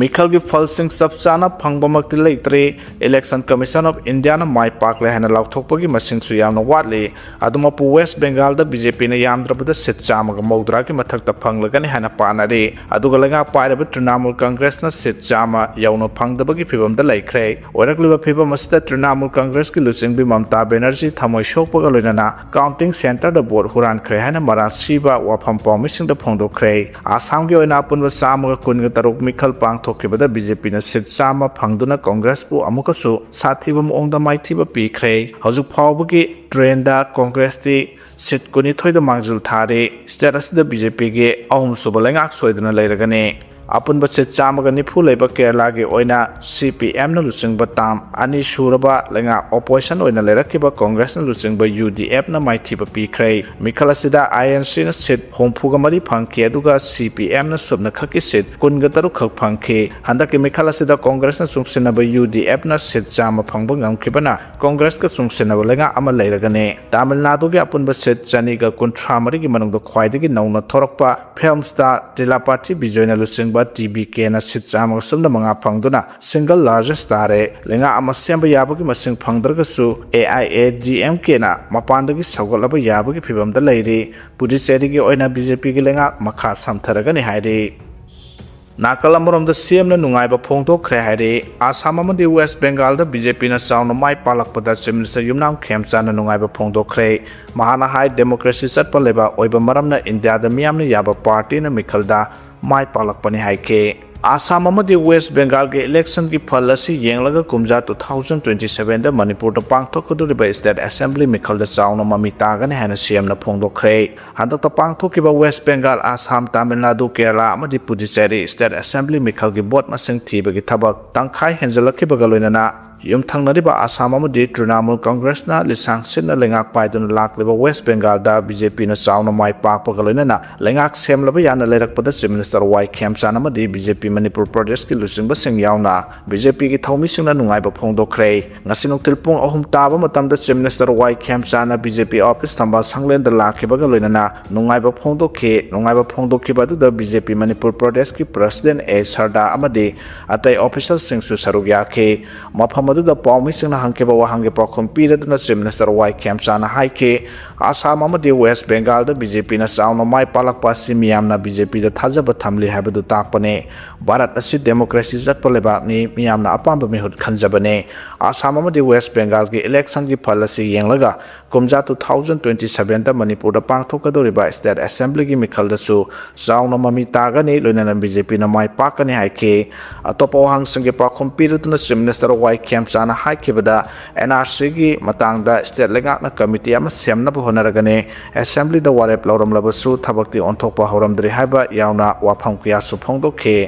ꯃꯤꯈꯜꯒꯤ ꯐꯜꯁꯤꯡ ꯆꯞ ꯆꯥꯅ ꯐꯪꯕꯃꯛꯇꯤ ꯂꯩꯇ꯭ꯔꯤ꯫ Election Commission of Indiaꯅ ꯃꯥꯏ ꯄꯥꯛꯂꯦ ꯍꯥꯏꯅ ꯂꯥꯎꯊꯣꯛꯄꯒꯤ ꯃꯁꯤꯡꯁꯨ ꯌꯥꯝꯅ ꯋꯥꯠꯂꯤ꯫ ꯑꯗꯨꯃꯛꯄꯨ, ꯋꯦꯁ ꯕꯦꯡꯒꯥꯜꯗ ꯕꯤ ꯖꯦ ꯄꯤꯅ ꯌꯥꯝꯗ꯭ꯔꯕꯗ ꯁꯤꯠ ꯆꯥꯝꯃꯒ ꯃꯧꯗ꯭ꯔꯥꯒꯤ ꯃꯊꯛꯇ ꯐꯪꯂꯒꯅꯤ ꯍꯥꯏꯅ ꯄꯥꯅꯔꯤ꯫ ꯑꯗꯨꯒ ꯂꯩꯉꯥꯛ ꯄꯥꯏꯔꯤꯕ ꯇ꯭ꯔꯤꯅꯥꯃꯨꯜ ꯀꯪꯒ꯭ꯔꯦꯁꯅ ꯁꯤꯠ ꯆꯥꯝꯃ ꯌꯧꯅ ꯐꯪꯗꯕꯒꯤ ꯐꯤꯕꯝꯗ ꯂꯩꯈ꯭ꯔꯦ꯫ ꯑꯣꯏꯔꯛꯂꯤꯕ ꯐꯤꯕꯝ ꯑꯁꯤꯗ ꯇ꯭ꯔꯤꯅꯥꯃꯨꯜ ꯀꯪꯒ꯭ꯔꯦꯁꯀꯤ ꯂꯨꯆꯤꯡꯕꯤ ꯃꯝꯇꯥ ꯕꯦꯅꯔꯖꯤ ꯊꯃꯣꯏ ꯁꯣꯛꯄꯒ ꯂꯣꯏꯅꯅ counting centreꯗ ꯚꯣꯠ ꯍꯨꯔꯥꯟꯈ꯭ꯔꯦ ꯍꯥꯏꯅ ꯃꯔꯥ ꯁꯤꯕ ꯋꯥꯐꯝ ꯄꯥꯎꯃꯤꯁꯤꯡꯗ ꯐꯣꯡꯗꯣꯛꯈ꯭ꯔꯦ꯫ ꯑꯁꯥꯝꯒꯤ ꯑꯣꯏꯅ ꯑꯄꯨꯟꯕ ꯆꯥꯝꯃꯒ ꯀꯨꯟꯒ ꯇꯔꯨꯛ ꯃꯤꯈꯜ ꯄꯥꯡꯊꯣꯛꯈꯤꯕꯗ ꯕꯤ ꯖꯦ ꯄꯤꯅ ꯁꯤꯠ ꯆꯥꯝꯃ ꯐꯪꯗꯨꯅ ꯀꯪꯒ꯭ꯔꯦꯁꯄꯨ ꯑꯃꯨꯛꯀꯁꯨ ꯁꯥꯊꯤꯕ ꯃꯑꯣꯡꯗ ꯃꯥꯏꯊꯤꯕ ꯄꯤꯈ꯭ꯔꯦ꯫ ꯍꯧꯖꯤꯛ ꯐꯥꯎꯕꯒꯤ ꯇ꯭ꯔꯦꯟꯗ ꯀꯪꯒ꯭ꯔꯦꯁꯇꯤ ꯁꯤꯠ ꯀꯨꯟꯅꯤꯊꯣꯏꯗ ꯃꯥꯡꯖꯤꯜ ꯊꯥꯔꯤ꯫ ꯁ꯭ꯇꯦꯠ ꯑꯁꯤꯗ ꯕꯤ ꯖꯦ ꯄꯤꯒꯤ ꯑꯍꯨꯝꯁꯨꯕ ꯂꯩꯉꯥꯛ ꯁꯣꯏꯗꯅ ꯂꯩꯔꯒꯅꯤ꯫ ꯑꯄꯨꯟꯕ ꯁꯤꯠ ꯆꯥꯝꯃꯒ ꯅꯤꯐꯨ ꯂꯩꯕ ꯀꯦꯔꯂꯥꯒꯤ ꯑꯣꯏꯅ ꯁꯤ ꯄꯤ ꯑꯦꯝꯅ ꯂꯨꯆꯤꯡꯕ ꯇꯥꯝ ꯑꯅꯤꯁꯨꯔꯕ ꯂꯩꯉꯥꯛ ꯑꯣꯄꯣꯖꯤꯁꯟ ꯑꯣꯏꯅ ꯂꯩꯔꯛꯈꯤꯕ ꯀꯪꯒ꯭ꯔꯦꯁꯅ ꯂꯨꯆꯤꯡꯕ ꯌꯨ ꯗꯤ ꯑꯦꯐꯅ ꯃꯥꯏꯊꯤꯕ ꯄꯤꯈ꯭ꯔꯦ꯫ ꯃꯤꯈꯜ ꯑꯁꯤꯗ ꯑꯥꯏ ꯑꯦꯟ ꯁꯤꯅ ꯁꯤꯠ ꯍꯨꯝꯐꯨꯒ ꯃꯔꯤ ꯐꯪꯈꯤ, ꯑꯗꯨꯒ ꯁꯤ ꯄꯤ ꯑꯦꯝꯅ ꯁꯨꯞꯅ ꯈꯛꯀꯤ ꯁꯤꯠ ꯀꯨꯟꯒ ꯇꯔꯨꯛ ꯈꯛ ꯐꯪꯈꯤ꯫ ꯍꯟꯗꯛꯀꯤ ꯃꯤꯈꯜ ꯑꯁꯤꯗ ꯀꯪꯒ꯭ꯔꯦꯁꯅ ꯆꯨꯡꯁꯤꯟꯅꯕ ꯌꯨ ꯗꯤ ꯑꯦꯐꯅ ꯁꯤꯠ ꯆꯥꯝꯃ ꯐꯪꯕ ꯉꯝꯈꯤꯕꯅ ꯀꯪꯒ꯭ꯔꯦꯁꯀ ꯆꯨꯡꯁꯤꯟꯅꯕ ꯂꯩꯉꯥꯛ ꯑꯃ ꯂꯩꯔꯒꯅꯤ꯫ ꯇꯥꯃꯤꯜ ꯅꯥꯗꯨꯒꯤ ꯑꯄꯨꯟꯕ ꯁꯤꯠ ꯆꯅꯤꯒ ꯀꯨꯟꯊ꯭ꯔꯥ ꯃꯔꯤꯒꯤ ꯃꯅꯨꯡꯗ ꯈ꯭ꯋꯥꯏꯗꯒꯤ ꯅꯧꯅ ꯊꯣꯔꯛꯄ ꯐꯤꯜꯝ ꯁ꯭ꯇꯥꯔ ꯇꯤꯂꯥꯄꯥꯊꯤ ꯕꯤꯖꯣꯏꯅ ꯂꯨꯆꯤꯡꯕ ꯇꯤ ꯕꯤ ꯀꯦꯅ ꯁꯤꯠ ꯆꯥꯝꯃꯒ ꯁꯨꯞꯅ ꯃꯉꯥ ꯐꯪꯗꯨꯅ single largest ꯇꯥꯔꯦ꯫ ꯂꯩꯉꯥꯛ ꯑꯃ ꯁꯦꯝꯕ ꯌꯥꯕꯒꯤ ꯃꯁꯤꯡ ꯐꯪꯗ꯭ꯔꯒꯁꯨ, A I A D M ꯀꯦꯅ ꯃꯄꯥꯟꯗꯒꯤ ꯁꯧꯒꯠꯂꯕ ꯌꯥꯕꯒꯤ ꯐꯤꯕꯝꯗ ꯂꯩꯔꯤ꯫ ꯄꯨꯗꯨꯆꯦꯔꯤꯒꯤ ꯑꯣꯏꯅ ꯕꯤ ꯖꯦ ꯄꯤꯒꯤ ꯂꯩꯉꯥꯛ ꯃꯈꯥ ꯁꯝꯊꯔꯒꯅꯤ ꯍꯥꯏꯔꯤ꯫ ꯅꯥꯀꯜ ꯑꯃꯔꯣꯝꯗ ꯁꯤ ꯑꯦꯝꯅ ꯅꯨꯡꯉꯥꯏꯕ ꯐꯣꯡꯗꯣꯛꯈ꯭ꯔꯦ ꯍꯥꯏꯔꯤ꯫ ꯑꯁꯥꯝ ꯑꯃꯗꯤ ꯋꯦꯁ ꯕꯦꯡꯒꯥꯜꯗ ꯕꯤ ꯖꯦ ꯄꯤꯅ ꯆꯥꯎꯅ ꯃꯥꯏ ꯄꯥꯛꯂꯛꯄꯗ Chief Minister ꯌꯨꯝꯅꯥꯝ ꯈꯦꯝꯆꯥꯟꯅ ꯅꯨꯡꯉꯥꯏꯕ ꯐꯣꯡꯗꯣꯛꯈ꯭ꯔꯦ꯫ ꯃꯍꯥꯛꯅ ꯍꯥꯏ, democracy ꯆꯠꯄ ꯂꯩꯕꯥꯛ ꯑꯣꯏꯕ ꯃꯔꯝꯅ ꯏꯟꯗꯤꯌꯥꯗ ꯃꯤꯌꯥꯝꯅ ꯌꯥꯕ party ꯅ ꯃꯤꯈꯜꯗ ꯃꯥꯏ ꯄꯥꯛꯂꯛꯄꯅꯤ ꯍꯥꯏꯈꯤ꯫ ꯑꯁꯥꯝ ꯑꯃꯗꯤ ꯋꯦꯁ ꯕꯦꯡꯒꯥꯜꯒꯤ election ꯒꯤ ꯐꯜ ꯑꯁꯤ ꯌꯦꯡꯂꯒ ꯀꯨꯝꯖꯥ two thousand twenty seven ꯗ ꯃꯅꯤꯄꯨꯔꯗ ꯄꯥꯡꯊꯣꯛꯀꯗꯧꯔꯤꯕ state assembly ꯃꯤꯈꯜꯗ ꯆꯥꯎꯅ ꯃꯃꯤ ꯇꯥꯒꯅꯤ ꯍꯥꯏꯅ ꯁꯤ ꯑꯦꯝꯅ ꯐꯣꯡꯗꯣꯛꯈ꯭ꯔꯦ꯫ ꯍꯟꯗꯛꯇ ꯄꯥꯡꯊꯣꯛꯈꯤꯕ ꯋꯦꯁ ꯕꯦꯡꯒꯥꯜ, ꯑꯁꯥꯝ, ꯇꯥꯃꯤꯜ ꯅꯥꯗꯨ, ꯀꯦꯔꯂꯥ ꯑꯃꯗꯤ ꯄꯨꯗꯨꯆꯦꯔꯤ state assembly ꯃꯤꯈꯜꯒꯤ vote ꯃꯁꯤꯡ ꯊꯤꯕꯒꯤ ꯊꯕꯛ ꯇꯪꯈꯥꯏ ꯍꯦꯟꯖꯜꯂꯛꯈꯤꯕꯒ ꯂꯣꯏꯅꯅ ꯌꯨꯝꯊꯪꯅꯔꯤꯕ ꯑꯁꯥꯝ ꯑꯃꯗꯤ ꯇ꯭ꯔꯤꯅꯥꯃꯨꯜ ꯀꯪꯒ꯭ꯔꯦꯁꯅ ꯂꯤꯁꯥꯡ ꯁꯤꯠꯅ ꯂꯩꯉꯥꯛ ꯄꯥꯏꯗꯨꯅ ꯂꯥꯛꯂꯤꯕ ꯋꯦꯁ ꯕꯦꯡꯒꯥꯜꯗ ꯕꯤ ꯖꯦ ꯄꯤꯅ ꯆꯥꯎꯅ ꯃꯥꯏ ꯄꯥꯛꯄꯒ ꯂꯣꯏꯅꯅ ꯂꯩꯉꯥꯛ ꯁꯦꯝꯂꯕ ꯌꯥꯅ ꯂꯩꯔꯛꯄꯗ Chief Minister ꯋꯥꯏ ꯈꯦꯝꯆꯥꯟ ꯑꯃꯗꯤ ꯕꯤ ꯖꯦ ꯄꯤ ꯃꯅꯤꯄꯨꯔ ꯄ꯭ꯔꯗꯦꯁꯀꯤ ꯂꯨꯆꯤꯡꯕꯁꯤꯡ ꯌꯥꯎꯅ ꯕꯤ ꯖꯦ ꯄꯤꯒꯤ ꯊꯧꯃꯤꯁꯤꯡꯅ ꯅꯨꯡꯉꯥꯏꯕ ꯐꯣꯡꯗꯣꯛꯈ꯭ꯔꯦ꯫ ꯉꯁꯤ ꯅꯨꯡꯊꯤꯜ ꯄꯨꯡ ꯑꯍꯨꯝ ꯇꯥꯕ ꯃꯇꯝꯗ Chief Minister Y ꯈꯦꯝꯆꯥꯟꯅ B J ꯄꯤ office ꯊꯝꯕꯥꯜ ꯁꯪꯂꯦꯟꯗ ꯂꯥꯛꯈꯤꯕꯒ ꯂꯣꯏꯅꯅ ꯅꯨꯡꯉꯥꯏꯕ ꯐꯣꯡꯗꯣꯛꯈꯤ꯫ ꯅꯨꯡꯉꯥꯏꯕ ꯐꯣꯡꯗꯣꯛꯈꯤꯕ ꯑꯗꯨꯗ ꯕꯤ ꯖꯦ ꯄꯤ ꯃꯅꯤꯄꯨꯔ ꯄ꯭ꯔꯗꯦꯁꯀꯤ President ꯑꯦ ꯁꯔꯗꯥ ꯑꯃꯗꯤ ꯑꯇꯩ official ꯁꯤꯡꯁꯨ ꯁꯔꯨꯛ ꯌꯥꯈꯤ꯫ ꯃꯐꯝ ꯑꯗꯨꯗ ꯄꯥꯎꯃꯤꯁꯤꯡꯅ ꯍꯪꯈꯤꯕ ꯋꯥꯍꯪꯒꯤ ꯄꯥꯎꯈꯨꯝ ꯄꯤꯔꯗꯨꯅ Chief Minister ꯋꯥꯏ ꯈꯦꯝꯆꯥꯟꯅ ꯍꯥꯏꯈꯤ, ꯑꯁꯥꯝ ꯑꯃꯗꯤ ꯋꯦꯁ ꯕꯦꯡꯒꯥꯜꯗ ꯕꯤ ꯖꯦ ꯄꯤꯅ ꯆꯥꯎꯅ ꯃꯥꯏ ꯄꯥꯛꯂꯛꯄ ꯑꯁꯤ ꯃꯤꯌꯥꯝꯅ ꯕꯤ ꯖꯦ ꯄꯤꯗ ꯊꯥꯖꯕ ꯊꯝꯂꯤ ꯍꯥꯏꯕꯗꯨ ꯇꯥꯛꯄꯅꯤ꯫ ꯚꯥꯔꯠ ꯑꯁꯤ democracy ꯆꯠꯄ ꯂꯩꯕꯥꯛꯅꯤ, ꯃꯤꯌꯥꯝꯅ ꯑꯄꯥꯝꯕ ꯃꯤꯍꯨꯠ ꯈꯟꯖꯕꯅꯤ꯫ ꯑꯁꯥꯝ ꯑꯃꯗꯤ ꯋꯦꯁ ꯕꯦꯡꯒꯥꯜꯒꯤ election ꯒꯤ ꯐꯜ ꯑꯁꯤ ꯌꯦꯡꯂꯒ ꯀꯨꯝꯖꯥ two thousand twenty seven ꯗ ꯃꯅꯤꯄꯨꯔꯗ ꯄꯥꯡꯊꯣꯛꯀꯗꯧꯔꯤꯕ state assembly ꯒꯤ ꯃꯤꯈꯜꯗꯁꯨ ꯆꯥꯎꯅ ꯃꯃꯤ ꯇꯥꯒꯅꯤ, ꯂꯣꯏꯅꯅ ꯕꯤ ꯖꯦ ꯄꯤꯅ ꯃꯥꯏ ꯄꯥꯛꯀꯅꯤ ꯍꯥꯏꯈꯤ꯫ ꯑꯇꯣꯞꯄ ꯋꯥꯍꯪꯁꯤꯡꯒꯤ ꯄꯥꯎꯈꯨꯝ ꯄꯤꯔꯗꯨꯅ Chief Minister ꯋꯥꯏ ꯈꯦꯝꯆꯥꯟꯅ ꯍꯥꯏꯈꯤꯕꯗ, ꯑꯦꯟ ꯑꯥꯔ ꯁꯤ ꯒꯤ ꯃꯇꯥꯡꯗ state ꯂꯩꯉꯥꯛꯅ committee ꯑꯃ ꯁꯦꯝꯅꯕ ꯍꯣꯠꯅꯔꯒꯅꯤ꯫ Assembly ꯗ ꯋꯥꯔꯦꯞ ꯂꯧꯔꯝꯂꯕꯁꯨ ꯊꯕꯛꯇꯤ ꯑꯣꯟꯊꯣꯛꯄ ꯍꯧꯔꯝꯗ꯭ꯔꯤ ꯍꯥꯏꯕ ꯌꯥꯎꯅ ꯋꯥꯐꯝ ꯀꯌꯥꯁꯨ ꯐꯣꯡꯗꯣꯛꯈꯤ꯫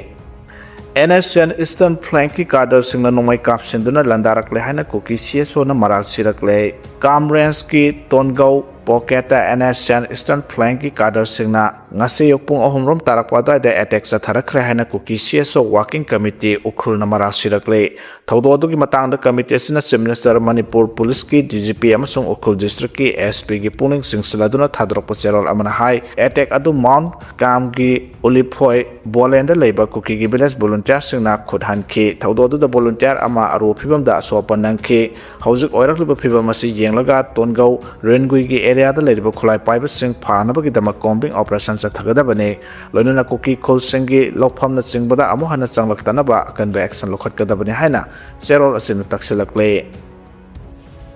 N S N Eastern Flank ꯀꯤ cadre ꯁꯤꯡꯅ ꯅꯣꯡꯃꯩ ꯀꯥꯞꯁꯤꯟꯗꯨꯅ ꯂꯥꯟꯗꯥꯔꯛꯂꯦ ꯍꯥꯏꯅ ꯀꯨꯀꯤ ꯁꯤ ꯑꯦꯁ ꯑꯣꯅ ꯃꯔꯥꯜ ꯁꯤꯔꯛꯂꯦ꯫ ꯀꯥꯝ ꯔꯦꯟꯖꯀꯤ ꯇꯣꯟꯒꯧ pocket ꯇ N S N Eastern Flank ꯀꯤ cadre ꯁꯤꯡꯅ ꯉꯁꯤ ꯑꯌꯨꯛ ꯄꯨꯡ ꯑꯍꯨꯝ ꯔꯣꯝ ꯇꯥꯔꯛꯄ ꯑꯗꯨꯋꯥꯏꯗ ꯑꯦꯇꯦꯛ ꯆꯠꯊꯔꯛꯈ꯭ꯔꯦ ꯍꯥꯏꯅ ꯀꯨꯀꯤ C S O working committee ꯎꯈ꯭ꯔꯨꯜꯅ ꯃꯔꯥꯜ ꯁꯤꯔꯛꯂꯤ꯫ ꯊꯧꯗꯣꯛ ꯑꯗꯨꯒꯤ ꯃꯇꯥꯡꯗ ꯀꯃꯤꯇꯤ ꯑꯁꯤꯅ ꯆꯤꯐ ꯃꯤꯅꯤꯁꯇꯔ, ꯃꯅꯤꯄꯨꯔ ꯄꯨꯂꯤꯁꯀꯤ ꯗꯤ ꯖꯤ ꯄꯤ ꯑꯃꯁꯨꯡ ꯎꯈ꯭ꯔꯨꯜ ꯗꯤꯁꯇ꯭ꯔꯤꯛꯀꯤ ꯑꯦꯁ ꯄꯤꯒꯤ ꯄꯨꯛꯅꯤꯡ ꯆꯤꯡꯁꯤꯜꯂꯗꯨꯅ ꯊꯥꯗꯣꯔꯛꯄ ꯆꯦꯔꯣꯜ ꯑꯃꯅ ꯍꯥꯏ, ꯑꯦꯇꯦꯛ ꯑꯗꯨ ꯃꯥꯎꯟ ꯀꯥꯝꯒꯤ ꯎꯂꯤꯐꯣꯏ ꯕꯣꯂꯦꯟꯗ ꯂꯩꯕ ꯀꯨꯀꯤꯒꯤ ꯚꯤꯂꯦꯖ ꯚꯣꯂꯨꯟꯇꯤꯌꯔꯁꯤꯡꯅ ꯈꯨꯠ ꯍꯟꯈꯤ꯫ ꯊꯧꯗꯣꯛ ꯑꯗꯨꯗ ꯚꯣꯂꯨꯟꯇꯤꯌꯔ ꯑꯃ ꯑꯔꯨꯕ ꯐꯤꯚꯝꯗ ꯑꯁꯣꯛ ꯑꯄꯟ ꯅꯪꯈꯤ꯫ ꯍꯧꯖꯤꯛ ꯑꯣꯏꯔꯛꯂꯤꯕ ꯐꯤꯚꯝ ꯑꯁꯤ ꯌꯦꯡꯂꯒ ꯇꯣꯟꯒꯧ ꯔꯦꯟꯒꯨꯏꯒꯤ ꯑꯦꯔꯤꯌꯥꯗ ꯂꯩꯔꯤꯕ ꯈꯨꯠꯂꯥꯏ ꯄꯥꯏꯕꯁꯤꯡ ꯐꯥꯅꯕꯒꯤꯗꯃꯛ ꯀꯣꯝꯕꯤꯡ ꯑꯣꯄꯔꯦꯁꯟ ꯆꯠꯊꯒꯗꯕꯅꯤ꯫ ꯂꯣꯏꯅꯅ ꯀꯨꯀꯤ ꯈꯨꯜꯁꯤꯡꯒꯤ ꯂꯧꯐꯝꯅꯆꯤꯡꯕꯗ ꯑꯃꯨꯛ ꯍꯟꯅ ꯆꯪꯂꯛꯇꯅꯕ ꯑꯀꯟꯕ ꯑꯦꯛꯁꯟ ꯂꯧꯈꯠꯀꯗꯕꯅꯤ ꯍꯥꯏꯅ ꯆꯦꯔꯣꯜ ꯑꯁꯤꯅ ꯇꯛꯁꯤꯜꯂꯛꯂꯤ꯫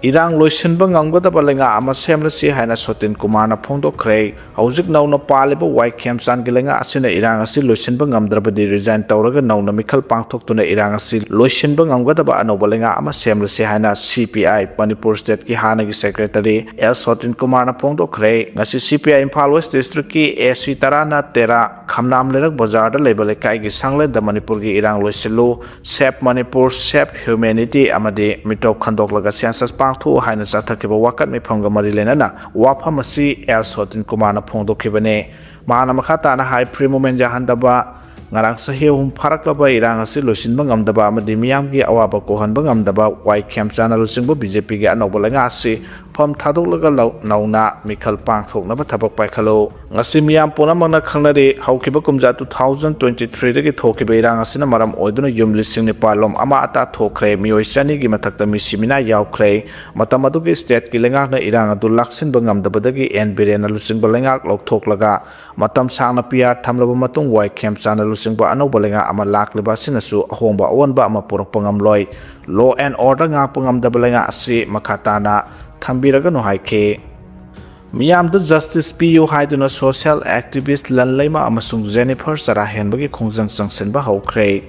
ꯏꯔꯥꯡ ꯂꯣꯏꯁꯤꯟꯕ ꯉꯝꯒꯗꯕ ꯂꯩꯉꯥꯛ ꯑꯃ ꯁꯦꯝꯂꯁꯤ ꯍꯥꯏꯅ ꯁꯣꯇꯤꯟ ꯀꯨꯃꯥꯔꯅ ꯐꯣꯡꯗꯣꯛꯈ꯭ꯔꯦ꯫ ꯍꯧꯖꯤꯛ ꯅꯧꯅ ꯄꯥꯜꯂꯤꯕ ꯋꯥꯏ ꯈꯦꯝꯆꯥꯟꯒꯤ ꯂꯩꯉꯥꯛ ꯑꯁꯤꯅ ꯏꯔꯥꯡ ꯑꯁꯤ ꯂꯣꯏꯁꯤꯟꯕ ꯉꯝꯗ꯭ꯔꯕꯗꯤ ꯔꯤꯖꯥꯏꯟ ꯇꯧꯔꯒ ꯅꯧꯅ ꯃꯤꯈꯜ ꯄꯥꯡꯊꯣꯛꯇꯨꯅ ꯏꯔꯥꯡ ꯑꯁꯤ ꯂꯣꯏꯁꯤꯟꯕ ꯉꯝꯒꯗꯕ ꯑꯅꯧꯕ ꯂꯩꯉꯥꯛ ꯑꯃ ꯁꯦꯝꯂꯁꯤ ꯍꯥꯏꯅ ꯁꯤ ꯄꯤ ꯑꯥꯏ ꯃꯅꯤꯄꯨꯔ ꯁ꯭ꯇꯦꯠꯀꯤ ꯍꯥꯟꯅꯒꯤ ꯁꯦꯀ꯭ꯔꯦꯇꯔꯤ ꯑꯦꯜ ꯁꯣꯇꯤꯟ ꯀꯨꯃꯥꯔꯅ ꯐꯣꯡꯗꯣꯛꯈ꯭ꯔꯦ꯫ ꯉꯁꯤ ꯁꯤ ꯄꯤ ꯑꯥꯏ ꯏꯝꯐꯥꯜ ꯋꯦꯁ ꯗꯤꯁꯇ꯭ꯔꯤꯛꯀꯤ ꯑꯦ ꯁꯤ ꯇꯔꯥꯅ ꯇꯦꯔꯥ ꯈꯝꯅꯥꯝ ꯂꯩꯔꯛ ꯕꯖꯥꯔꯗ ꯂꯩꯕ ꯂꯩꯀꯥꯏꯒꯤ ꯁꯪꯂꯦꯟꯗ ꯃꯅꯤꯄꯨꯔꯒꯤ ꯏꯔꯥꯡ ꯂꯣꯏꯁꯤꯜꯂꯨ, Save Manipur, Save Humanity ꯑꯃꯗꯤ ꯃꯤꯇꯣꯞ ꯈꯟꯗꯣꯛꯂꯒ ꯁꯦꯟꯁꯁ ꯄꯥꯡꯊꯣꯛꯎ ꯍꯥꯏꯅ ꯆꯠꯊꯈꯤꯕ ꯋꯥꯀꯠ ꯃꯤꯐꯝꯒ ꯃꯔꯤ ꯂꯩꯅꯅ ꯋꯥꯐꯝ ꯑꯁꯤ ꯑꯦꯜ ꯁꯣꯇꯤꯟ ꯀꯨꯃꯥꯔꯅ ꯐꯣꯡꯗꯣꯛꯈꯤꯕꯅꯤ꯫ ꯃꯍꯥꯛꯅ ꯃꯈꯥ ꯇꯥꯅ ꯍꯥꯏ, ꯐ꯭ꯔꯤ ꯃꯨꯚꯃꯦꯟ ꯌꯥꯍꯟꯗꯕ, ꯉꯔꯥꯡ ꯆꯍꯤ ꯑꯍꯨꯝ ꯐꯥꯔꯛꯂꯕ ꯏꯔꯥꯡ ꯑꯁꯤ ꯂꯣꯏꯁꯤꯟꯕ ꯉꯝꯗꯕ ꯑꯃꯗꯤ ꯃꯤꯌꯥꯝꯒꯤ ꯑꯋꯥꯕ ꯀꯣꯛꯍꯟꯕ ꯉꯝꯗꯕ ꯋꯥꯏ ꯈꯦꯝꯆꯥꯟꯅ ꯂꯨꯆꯤꯡꯕ ꯕꯤ ꯖꯦ ꯄꯤꯒꯤ ꯑꯅꯧꯕ ꯂꯩꯉꯥꯛ ꯑꯁꯤ ꯃꯐꯝ ꯊꯥꯗꯣꯛꯂꯒ ꯂꯧ-, ꯅꯧꯅ ꯃꯤꯈꯜ ꯄꯥꯡꯊꯣꯛꯅꯕ ꯊꯕꯛ ꯄꯥꯏꯈꯠꯂꯨ꯫ ꯉꯁꯤ ꯃꯤꯌꯥꯝ ꯄꯨꯝꯅꯃꯛꯅ ꯈꯪꯅꯔꯤ, ꯍꯧꯈꯤꯕ ꯀꯨꯝꯖꯥ two thousand twenty three ꯗꯒꯤ ꯊꯣꯛꯈꯤꯕ ꯏꯔꯥꯡ ꯑꯁꯤꯅ ꯃꯔꯝ ꯑꯣꯏꯗꯨꯅ ꯌꯨꯝ ꯂꯤꯁꯤꯡ ꯅꯤꯄꯥꯜ ꯂꯣꯝ ꯑꯃ ꯑꯇꯥ ꯊꯣꯛꯈ꯭ꯔꯦ, ꯃꯤꯑꯣꯏ ꯆꯅꯤꯒꯤ ꯃꯊꯛꯇ ꯃꯤ ꯁꯤꯃꯤꯅꯥ ꯌꯥꯎꯈ꯭ꯔꯦ꯫ ꯃꯇꯝ ꯑꯗꯨꯒꯤ ꯁ꯭ꯇꯦꯠꯀꯤ ꯂꯩꯉꯥꯛꯅ ꯏꯔꯥꯡ ꯑꯗꯨ ꯂꯥꯛꯁꯤꯟꯕ ꯉꯝꯗꯕꯗꯒꯤ ꯑꯦꯟ ꯕꯤꯔꯦꯟꯅ ꯂꯨꯆꯤꯡꯕ ꯂꯩꯉꯥꯛ ꯂꯧꯊꯣꯛꯂꯒ ꯃꯇꯝ ꯁꯥꯡꯅ ꯄꯤ ꯑꯥꯔ ꯊꯝꯂꯕ ꯃꯇꯨꯡ ꯋꯥꯏ ꯈꯦꯝꯆꯥꯟꯅ ꯂꯨꯆꯤꯡꯕ ꯑꯅꯧꯕ ꯂꯩꯉꯥꯛ ꯑꯃ ꯂꯥꯛꯂꯤꯕ ꯑꯁꯤꯅꯁꯨ ꯑꯍꯣꯡꯕ ꯑꯑꯣꯟꯕ ꯑꯃ ꯄꯨꯔꯛꯄ ꯉꯝꯂꯣꯏ꯫ Law and order ꯉꯥꯛꯄ ꯉꯝꯗꯕ ꯂꯩꯉꯥꯛ ꯑꯁꯤ ꯃꯈꯥ ꯇꯥꯅ ꯊꯝꯕꯤꯔꯒꯅꯨ ꯍꯥꯏꯈꯤ꯫ ꯃꯤꯌꯥꯝꯗ ꯖꯁꯇꯤꯁ ꯄꯤꯌꯨ ꯍꯥꯏꯗꯨꯅ ꯁꯣꯁꯤꯌꯦꯜ ꯑꯦꯛꯇꯤꯚꯤꯁ꯭ꯠ ꯂꯟꯂꯩꯃ ꯑꯃꯁꯨꯡ ꯖꯦꯅꯤꯐꯔ ꯆꯔꯥ ꯍꯦꯟꯕꯒꯤ ꯈꯣꯡꯖꯪ ꯆꯪꯁꯤꯟꯕ ꯍꯧꯈ꯭ꯔꯦ꯫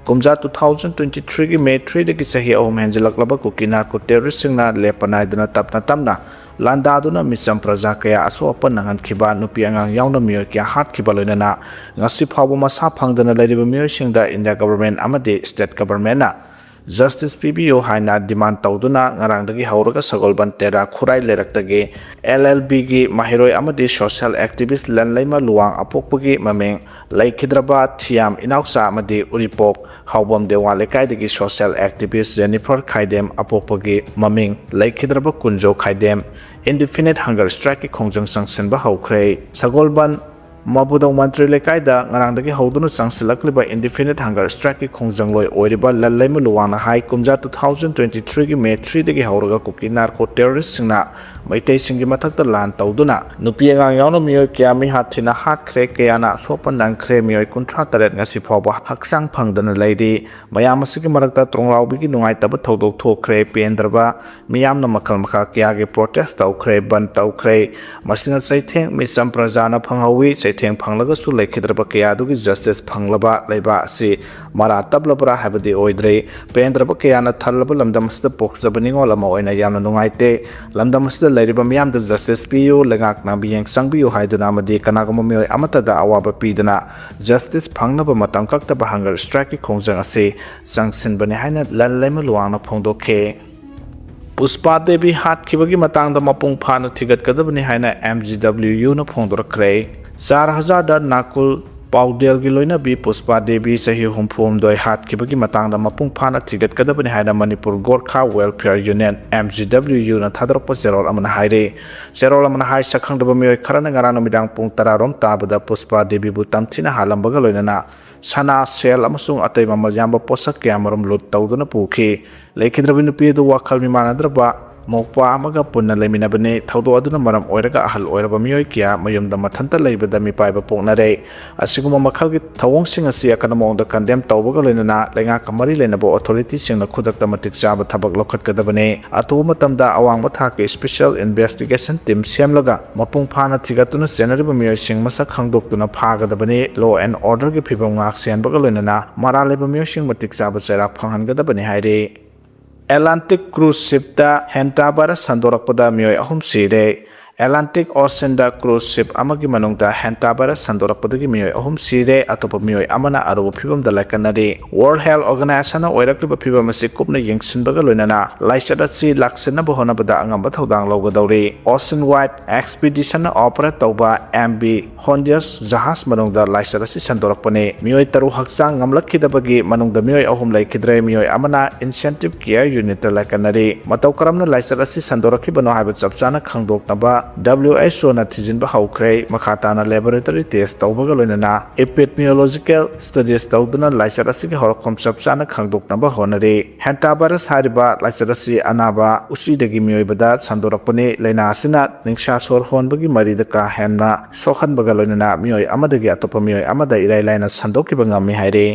ꯀꯨꯝꯖꯥ two thousand twenty three ꯒꯤ ꯃꯦ three ꯗꯒꯤ ꯆꯍꯤ ꯑꯍꯨꯝ ꯍꯦꯟꯖꯤꯜꯂꯛꯂꯕ ꯀꯨꯀꯤ ꯅꯥꯔꯀꯣ ꯇꯦꯔꯣꯔꯤꯁ꯭ꯠꯁꯤꯡꯅ ꯂꯦꯞꯄ ꯅꯥꯏꯗꯅ ꯇꯞꯅ ꯇꯞꯅ ꯂꯥꯟꯗꯥꯗꯨꯅ ꯃꯤꯆꯝ ꯄ꯭ꯔꯖꯥ ꯀꯌꯥ ꯑꯁꯣꯛ ꯑꯄꯟ ꯅꯪꯍꯟꯈꯤꯕ, ꯅꯨꯄꯤ ꯑꯉꯥꯡ ꯌꯥꯎꯅ ꯃꯤꯑꯣꯏ ꯀꯌꯥ ꯍꯥꯠꯈꯤꯕ, ꯂꯣꯏꯅꯅ ꯉꯁꯤ ꯐꯥꯎꯕ ꯃꯁꯥ ꯐꯪꯗꯅ ꯂꯩꯔꯤꯕ ꯃꯤꯑꯣꯏꯁꯤꯡꯗ ꯏꯟꯗꯤꯌꯥ ꯒꯚꯔꯟꯃꯦꯟꯠ ꯑꯃꯗꯤ ꯁ꯭ꯇꯦꯠ ꯒꯚꯔꯟꯃꯦꯟꯠꯅ ꯖꯁꯇꯤꯁ ꯄꯤꯕꯤꯌꯨ ꯍꯥꯏꯅ ꯗꯤꯃꯥꯟ ꯇꯧꯗꯨꯅ ꯉꯔꯥꯡꯗꯒꯤ ꯍꯧꯔꯒ ꯁꯒꯣꯜꯕꯟ ꯇꯦꯔꯥ ꯈꯨꯔꯥꯏ ꯂꯩꯔꯛꯇꯒꯤ ꯑꯦꯜ ꯑꯦꯜ ꯕꯤꯒꯤ ꯃꯍꯩꯔꯣꯏ ꯑꯃꯗꯤ ꯁꯣꯁꯤꯌꯦꯜ ꯑꯦꯛꯇꯤꯚꯤꯁ ꯂꯟꯂꯩꯃ ꯂꯨꯋꯥꯡ ꯑꯄꯣꯛꯄꯒꯤ ꯃꯃꯤꯡ ꯂꯩꯈꯤꯗ꯭ꯔꯕ ꯊꯤꯌꯥꯝ ꯏꯅꯥꯎꯆꯥ ꯑꯃꯗꯤ ꯎꯔꯤꯄꯣꯛ ꯍꯥꯎꯕꯝ ꯗꯦꯋꯥ ꯂꯩꯀꯥꯏꯗꯒꯤ ꯁꯣꯁꯤꯌꯦꯜ ꯑꯦꯛꯇꯤꯚꯤꯁ ꯖꯦꯅꯤꯐꯔ ꯈꯥꯏꯗꯦꯝ ꯑꯄꯣꯛꯄꯒꯤ ꯃꯃꯤꯡ ꯂꯩꯈꯤꯗ꯭ꯔꯕ ꯀꯨꯟꯖꯣ ꯈꯥꯏꯗꯦꯝ ꯏꯟꯗꯤꯐꯤꯅꯤꯠ ꯍꯪꯒꯔ ꯁ꯭ꯇ꯭ꯔꯥꯏꯛꯀꯤ ꯈꯣꯡꯖꯪ ꯆꯪꯁꯤꯟꯕ ꯍꯧꯈ꯭ꯔꯦ꯫ ꯁꯒꯣꯜꯕꯟ ꯃꯕꯨꯗꯧ ꯃꯟꯇ꯭ꯔꯤ ꯂꯩꯀꯥꯏꯗ ꯉꯔꯥꯡꯗꯒꯤ ꯍꯧꯗꯨꯅ ꯆꯪꯁꯤꯜꯂꯛꯂꯤꯕ ꯏꯟꯗꯤꯐꯤꯅꯤꯠ ꯍꯪꯒꯔ ꯁ꯭ꯇ꯭ꯔꯥꯏꯛꯀꯤ ꯈꯣꯡꯖꯪꯂꯣꯏ ꯑꯣꯏꯔꯤꯕ ꯂꯟꯂꯩꯃ ꯂꯨꯋꯥꯡꯅ ꯍꯥꯏ, ꯀꯨꯝꯖꯥ two thousand twenty threeꯒꯤ May threeꯗꯒꯤ ꯍꯧꯔꯒ ꯀꯨꯀꯤ ꯅꯥꯔꯀꯣ ꯇꯦꯔꯣꯔꯤꯁ꯭ꯠꯁꯤꯡꯅ ꯃꯩꯇꯩꯁꯤꯡꯒꯤ ꯃꯊꯛꯇ ꯂꯥꯟ ꯇꯧꯗꯨꯅ ꯅꯨꯄꯤ ꯑꯉꯥꯡ ꯌꯥꯎꯅ ꯃꯤꯑꯣꯏ ꯀꯌꯥ ꯃꯤꯍꯥꯠ ꯊꯤꯅ ꯍꯥꯠꯈ꯭ꯔꯦ, ꯀꯌꯥꯅ ꯑꯁꯣꯛꯄ ꯅꯪꯈ꯭ꯔꯦ, ꯃꯤꯑꯣꯏ ꯀꯨꯟꯊ꯭ꯔꯥ ꯇꯔꯦꯠ ꯉꯁꯤ ꯐꯥꯎꯕ ꯍꯛꯆꯥꯡ ꯐꯪꯗꯅ ꯂꯩꯔꯤ꯫ ꯃꯌꯥꯝ ꯑꯁꯤꯒꯤ ꯃꯔꯛꯇ ꯇ꯭ꯔꯣꯡꯂꯥꯎꯕꯤꯒꯤ ꯅꯨꯡꯉꯥꯏꯇꯕ ꯊꯧꯗꯣꯛ ꯊꯣꯛꯈ꯭ꯔꯦ, ꯄꯦꯟꯗ꯭ꯔꯕ ꯃꯤꯌꯥꯝꯅ ꯃꯈꯜ ꯃꯈꯥ ꯀꯌꯥꯒꯤ ꯄ꯭ꯔꯣꯇꯦꯁ꯭ꯠ ꯇꯧꯈ꯭ꯔꯦ, ꯕꯟꯗ ꯇꯧꯈ꯭ꯔꯦ꯫ ꯃꯁꯤꯅ ꯆꯩꯊꯦꯡ ꯃꯤꯆꯝ ꯄ꯭ꯔꯖꯥꯅ ꯐꯪꯍꯧꯋꯤ꯫ ꯆꯩꯊꯦꯡ ꯐꯪꯂꯒꯁꯨ ꯂꯩꯈꯤꯗ꯭ꯔꯕ ꯀꯌꯥ ꯑꯗꯨꯒꯤ ꯖꯁꯇꯤꯁ ꯐꯪꯂꯕ ꯂꯩꯕ ꯑꯁꯤ ꯃꯔꯥ ꯇꯞꯂꯕ꯭ꯔꯥ ꯍꯥꯏꯕꯗꯤ ꯑꯣꯏꯗ꯭ꯔꯤ꯫ ꯄꯦꯟꯗ꯭ꯔꯕ ꯀꯌꯥꯅ ꯊꯜꯂꯕ ꯂꯝꯗꯝ ꯑꯁꯤꯗ ꯄꯣꯛꯆꯕ ꯅꯤꯉꯣꯜ ꯑꯃ ꯑꯣꯏꯅ ꯌꯥꯝꯅ ꯅꯨꯡꯉꯥꯏꯇꯦ꯫ ꯂꯝꯗꯝ ꯑꯁꯤꯗ ꯂꯩꯔꯤꯕ ꯃꯤꯌꯥꯝꯗ ꯖꯁꯇꯤꯁ ꯄꯤꯌꯨ, ꯂꯩꯉꯥꯛꯅ ꯃꯤꯠꯌꯦꯡ ꯆꯪꯕꯤꯌꯨ ꯍꯥꯏꯗꯨꯅ ꯑꯃꯗꯤ ꯀꯅꯥꯒꯨꯝꯕ ꯃꯤꯑꯣꯏ ꯑꯃꯠꯇꯗ ꯑꯋꯥꯕ ꯄꯤꯗꯅ ꯖꯁꯇꯤꯁ ꯐꯪꯅꯕ ꯃꯇꯝ ꯀꯛꯇꯕ ꯍꯪꯒꯔ ꯁ꯭ꯇ꯭ꯔꯥꯏꯛꯀꯤ ꯈꯣꯡꯖꯪ ꯑꯁꯤ ꯆꯪꯁꯤꯟꯕꯅꯤ ꯍꯥꯏꯅ ꯂꯟꯂꯩꯃ ꯂꯨꯋꯥꯡꯅ ꯐꯣꯡꯗꯣꯛꯈꯤ꯫ ꯄꯨꯁꯄꯥ ꯗꯦꯕꯤ ꯍꯥꯠꯈꯤꯕꯒꯤ ꯃꯇꯥꯡꯗ ꯃꯄꯨꯡ ꯐꯥꯅ ꯊꯤꯒꯠꯀꯗꯕꯅꯤ ꯍꯥꯏꯅ ꯑꯦꯝ ꯖꯤ ꯗꯕ꯭ꯂꯤꯌꯨ ꯌꯨꯅ ꯐꯣꯡꯗꯣꯔꯛꯈ꯭ꯔꯦ꯫ ꯆꯥꯔ ꯍꯖꯥꯔꯗ ꯅꯥꯀꯨꯜ ꯄꯥꯎꯗꯦꯜꯒꯤ ꯂꯣꯏꯅꯕꯤ ꯄꯨꯁꯄꯥ ꯗꯦꯕꯤ ꯆꯍꯤ ꯍꯨꯝꯐꯨ ꯍꯨꯝꯗꯣꯏ ꯍꯥꯠꯈꯤꯕꯒꯤ ꯃꯇꯥꯡꯗ ꯃꯄꯨꯡ ꯐꯥꯅ ꯊꯤꯒꯠꯀꯗꯕꯅꯤ ꯍꯥꯏꯅ Manipur Gorkha welfare union, M G W ꯌꯨꯅ ꯊꯥꯗꯣꯔꯛꯄ ꯆꯦꯔꯣꯜ ꯑꯃꯅ ꯍꯥꯏꯔꯤ꯫ ꯆꯦꯔꯣꯜ ꯑꯃꯅ ꯍꯥꯏ, ꯁꯛꯈꯪꯗꯕ ꯃꯤꯑꯣꯏ ꯈꯔꯅ ꯉꯔꯥꯡ ꯅꯨꯃꯤꯗꯥꯡ ꯄꯨꯡ ꯇꯔꯥ ꯔꯣꯝ ꯇꯥꯕꯗ ꯄꯨꯁꯄꯥ ꯗꯦꯕꯤꯕꯨ ꯇꯝꯊꯤꯅ ꯍꯥꯠꯂꯝꯕꯒ ꯂꯣꯏꯅꯅ ꯁꯅꯥ, ꯁꯦꯜ ꯑꯃꯁꯨꯡ ꯑꯇꯩ ꯃꯃꯜ ꯌꯥꯝꯕ ꯄꯣꯠꯁꯛ ꯀꯌꯥ ꯃꯔꯨꯝ ꯂꯨꯠ ꯇꯧꯗꯨꯅ ꯄꯨꯈꯤ꯫ ꯂꯩꯈꯤꯗ꯭ꯔꯕꯤ ꯅꯨꯄꯤ ꯑꯗꯨ ꯋꯥꯈꯜ ꯃꯤꯃꯥꯟꯅꯗ꯭ꯔꯕ ꯃꯧꯄ꯭ꯋꯥ ꯑꯃꯒ ꯄꯨꯟꯅ ꯂꯩꯃꯤꯟꯅꯕꯅꯤ꯫ ꯊꯧꯗꯣꯛ ꯑꯗꯨꯅ ꯃꯔꯝ ꯑꯣꯏꯔꯒ ꯑꯍꯜ ꯑꯣꯏꯔꯕ ꯃꯤꯑꯣꯏ ꯀꯌꯥ ꯃꯌꯨꯝꯗ ꯃꯊꯟꯇ ꯂꯩꯕꯗ ꯃꯤꯄꯥꯏꯕ ꯄꯣꯛꯅꯔꯦ꯫ ꯑꯁꯤꯒꯨꯝꯕ ꯃꯈꯜꯒꯤ ꯊꯧꯑꯣꯡꯁꯤꯡ ꯑꯁꯤ ꯑꯀꯟꯕ ꯃꯑꯣꯡꯗ ꯀꯟꯗꯦꯝ ꯇꯧꯕꯒ ꯂꯣꯏꯅꯅ ꯂꯩꯉꯥꯛꯀ ꯃꯔꯤ ꯂꯩꯅꯕ ꯑꯣꯊꯣꯔꯤꯇꯤꯁꯤꯡꯅ ꯈꯨꯗꯛꯇ ꯃꯇꯤꯛ ꯆꯥꯕ ꯊꯕꯛ ꯂꯧꯈꯠꯀꯗꯕꯅꯤ꯫ ꯑꯊꯨꯕ ꯃꯇꯝꯗ ꯑꯋꯥꯡꯕ ꯊꯥꯛꯀꯤ ꯁ꯭ꯄꯦꯁꯤꯌꯦꯜ ꯏꯟꯚꯦꯁꯇꯤꯒꯦꯁꯟ ꯇꯤꯝ ꯁꯦꯝꯂꯒ ꯃꯄꯨꯡ ꯐꯥꯅ ꯊꯤꯒꯠꯇꯨꯅ ꯆꯦꯟꯅꯔꯤꯕ ꯃꯤꯑꯣꯏꯁꯤꯡ ꯃꯁꯛ ꯈꯪꯗꯣꯛꯇꯨꯅ ꯐꯥꯒꯗꯕꯅꯤ꯫ Law and orderꯒꯤ ꯐꯤꯕꯝ ꯉꯥꯛ ꯁꯦꯟꯕꯒ ꯂꯣꯏꯅꯅ ꯃꯔꯥꯜ ꯂꯩꯕ ꯃꯤꯑꯣꯏꯁꯤꯡ ꯃꯇꯤꯛ ꯆꯥꯕ ꯆꯩꯔꯥꯛ ꯐꯪꯍꯟꯒꯗꯕꯅꯤ ꯍꯥꯏꯔꯤ꯫ ꯑꯦꯠꯂꯥꯟꯇꯤꯛ ꯀ꯭ꯔꯨꯖ ꯁꯤꯞꯇ ꯍꯦꯟꯇꯥ ꯚꯥꯏꯔꯁ ꯁꯟꯗꯣꯔꯛꯄꯗ ꯃꯤꯑꯣꯏ ꯑꯍꯨꯝ ꯁꯤꯔꯦ꯫ ꯑꯦꯠꯂꯥꯟꯇꯤꯛ ꯑꯣꯁꯤꯟꯗ ꯀ꯭ꯔꯨꯖ ꯁꯤꯞ ꯑꯃꯒꯤ ꯃꯅꯨꯡꯗ ꯍꯦꯟꯇꯥ ꯚꯥꯏꯔꯁ ꯁꯟꯗꯣꯔꯛꯄꯗꯒꯤ ꯃꯤꯑꯣꯏ ꯑꯍꯨꯝ ꯁꯤꯔꯦ, ꯑꯇꯣꯞꯄ ꯃꯤꯑꯣꯏ ꯑꯃꯅ ꯑꯔꯨꯕ ꯐꯤꯕꯝꯗ ꯂꯥꯏꯀꯠꯅꯔꯤ꯫ ꯋꯥꯔꯜꯗ ꯍꯦꯜꯊ ꯑꯣꯔꯒꯅꯥꯏꯖꯦꯁꯟꯅ ꯑꯣꯏꯔꯛꯂꯤꯕ ꯐꯤꯕꯝ ꯑꯁꯤ ꯀꯨꯞꯅ ꯌꯦꯡꯁꯤꯟꯕꯒ ꯂꯣꯏꯅꯅ ꯂꯥꯏꯆꯠ ꯑꯁꯤ ꯂꯥꯛꯁꯤꯟꯅꯕ ꯍꯣꯠꯅꯕꯗ ꯑꯉꯝꯕ ꯊꯧꯗꯥꯡ ꯂꯧꯒꯗꯧꯔꯤ꯫ ꯑꯣꯁꯤꯟ ꯋꯥꯏꯗ ꯑꯦꯛꯁꯄꯤꯗꯤꯁꯟꯅ ꯑꯣꯄꯔꯦꯠ ꯇꯧꯕ ꯑꯦꯝ ꯕꯤ ꯍꯣꯟꯗꯤꯌꯁ ꯖꯍꯥꯖ ꯃꯅꯨꯡꯗ ꯂꯥꯏꯆꯠ ꯑꯁꯤ ꯁꯟꯗꯣꯔꯛꯄꯅꯤ꯫ ꯃꯤꯑꯣꯏ ꯇꯔꯨꯛ ꯍꯛꯆꯥꯡ ꯉꯝꯂꯛꯈꯤꯗꯕꯒꯤ ꯃꯅꯨꯡꯗ ꯃꯤꯑꯣꯏ ꯑꯍꯨꯝ ꯂꯩꯈꯤꯗ꯭ꯔꯦ꯫ ꯃꯤꯑꯣꯏ ꯑꯃꯅ ꯏꯟꯁꯦꯟꯇꯤꯚ ꯀꯦꯌꯔ ꯌꯨꯅꯤꯠꯇ ꯂꯥꯏꯀꯠꯅꯔꯤ꯫ ꯃꯇꯧ ꯀꯔꯝꯅ ꯂꯥꯏꯆꯠ ꯑꯁꯤ ꯁꯟꯗꯣꯔꯛꯈꯤꯕꯅꯣ ꯍꯥꯏꯕ ꯆꯞ ꯆꯥꯅ ꯈꯪꯗꯣꯛꯅꯕ ꯗꯕ꯭ꯂꯤꯎ ꯑꯩꯆ ꯑꯣꯅ ꯊꯤꯖꯤꯟꯕ ꯍꯧꯈ꯭ꯔꯦ꯫ ꯃꯈꯥ ꯇꯥꯅ ꯂꯦꯕꯣꯔꯦꯇꯔꯤ ꯇꯦꯁ ꯇꯧꯕꯒ ꯂꯣꯏꯅꯅ ꯏꯄꯤꯗꯃꯤꯌꯣꯂꯣꯖꯤꯀꯦꯜ ꯁ꯭ꯇꯗꯤꯁ ꯇꯧꯗꯨꯅ ꯂꯥꯏꯆꯠ ꯑꯁꯤꯒꯤ ꯍꯧꯔꯛꯐꯝ ꯆꯞ ꯆꯥꯅ ꯈꯪꯗꯣꯛꯅꯕ ꯍꯣꯠꯅꯔꯤ꯫ ꯍꯦꯟꯇꯥ ꯚꯥꯏꯔꯁ ꯍꯥꯏꯔꯤꯕ ꯂꯥꯏꯆꯠ ꯑꯁꯤ ꯑꯅꯥꯕ ꯎꯆꯤꯗꯒꯤ ꯃꯤꯑꯣꯏꯕꯗ ꯁꯟꯗꯣꯔꯛꯄꯅꯤ꯫ ꯂꯥꯏꯅꯥ ꯑꯁꯤꯅ ꯅꯤꯡꯁꯥ ꯁꯣꯔ ꯍꯣꯟꯕꯒꯤ ꯃꯔꯤꯗ ꯀꯥ ꯍꯦꯟꯅ ꯁꯣꯛꯍꯟꯕꯒ ꯂꯣꯏꯅꯅ ꯃꯤꯑꯣꯏ ꯑꯃꯗꯒꯤ ꯑꯇꯣꯞꯄ ꯃꯤꯑꯣꯏ ꯑꯃꯗ ꯏꯔꯥꯏ ꯂꯥꯏꯅ ꯁꯟꯗꯣꯛꯈꯤꯕ ꯉꯝꯃꯤ ꯍꯥꯏꯔꯤ꯫